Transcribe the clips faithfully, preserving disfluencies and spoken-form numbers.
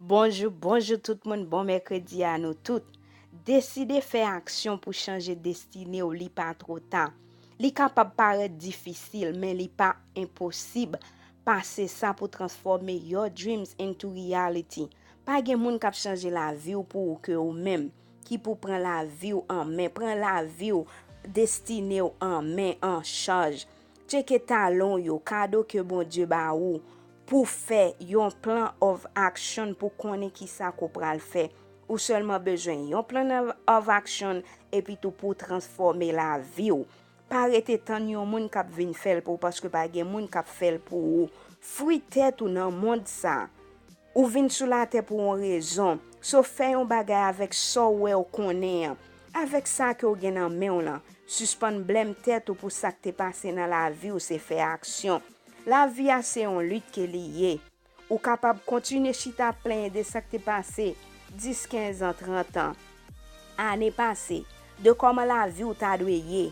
Bonjou, bonjou tout moun, bon mèkredi a nou tout. Deside fè aksyon pou chanje destine w, li pa twò ta. Li kapab parèt difisil, men li pa enposib. Pase sa pou transfòme your dreams into reality. Pa gen moun k ap chanje lavi w pou ou ke ou menm, ki pou pran lavi w an men, pran lavi w, destine w an men, an chaj. Tcheke talon w yo, kado ke Bondye ba ou, pou fè yon plan of action, pou konnen kisa ke w pral fè. Ou sèlman bezwen yon plan of action, epi tou pou transfòme lavi w. Pa rete tann yon moun k ap vin fè l pou ou, paske pa gen moun k ap fè l pou ou. Fwi tèt ou nan mond sa. Ou vin sou latè pou yon rezon. So, fè yon bagay avèk sa w wè w konnen an. Avèk sa ke w gen nan men w lan. Sispann blèm tèt ou pou sa k te pase nan lavi w, se fè aksyon. Lavi a se yon lit ke li ye. Ou kapab kontinye chita ap plenyen de sa k te pase dis, kenz an, trant an, ane pase, de kòman lavi w ta dwe ye,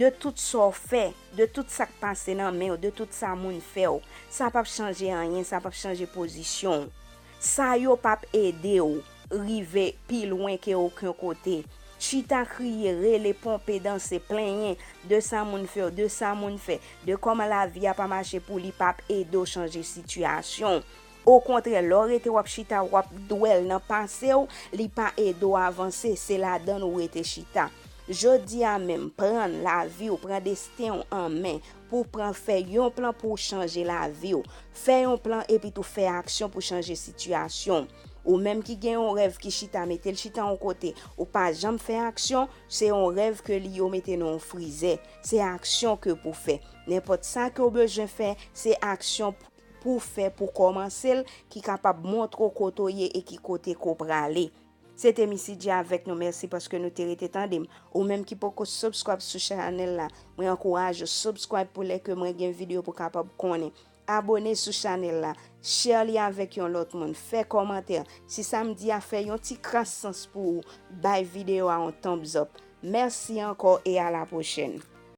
de tout sa w fè, de tout sa k pase nan men w, de tout sa moun fè w. Sa p ap chanje anyen, sa p ap chanje pozisyon w. Sa yo p ap ede w rive pi lwen ke okenn kote. Chita kriye, rele, ponpe, danse, plenyen de sa moun fè w, de sa moun fè, de kòman lavi a pa mache pou li, p ap ede w chanje sitiyasyon w. Okontrè, lè w rete w ap chita, w ap dwèl nan pase w, li pa ede w avanse, se ladan l ou rete chita. Jodi a menm, pran lavi w, pran desten w an men, pou w pran fè yon plan pou w chanje lavi w. Fè yon plan epi tou fè aksyon pou chanje sitiyasyon w. Ou menm ki gen yon rèv ki chita, mete l chita yon kote, ou pa janm fè aksyon, se yon rèv ke li yo mete nan yon frizè. Se aksyon ke pou fè. Nenpòt sa ke w bezwen fè, se aksyon pou fè, pou kòmanse l, ki kapab montre w kote w ye e ki kote ke w prale. Se te Missy J avèk nou. Mèsi paske nou te rete tande m. Ou menm ki poko subscribe sou chanèl la, mwen ankouraje w subscribe pou lè ke mwen gen videyo pou w kapab konnen. Abone sou chanèl la, share li avèk yon lòt moun, fè kòmantè. Si sa m di a fè yon ti kras sans pou ou, bay videyo a yon thumbs up. Mèsi ankò e a la pwochèn.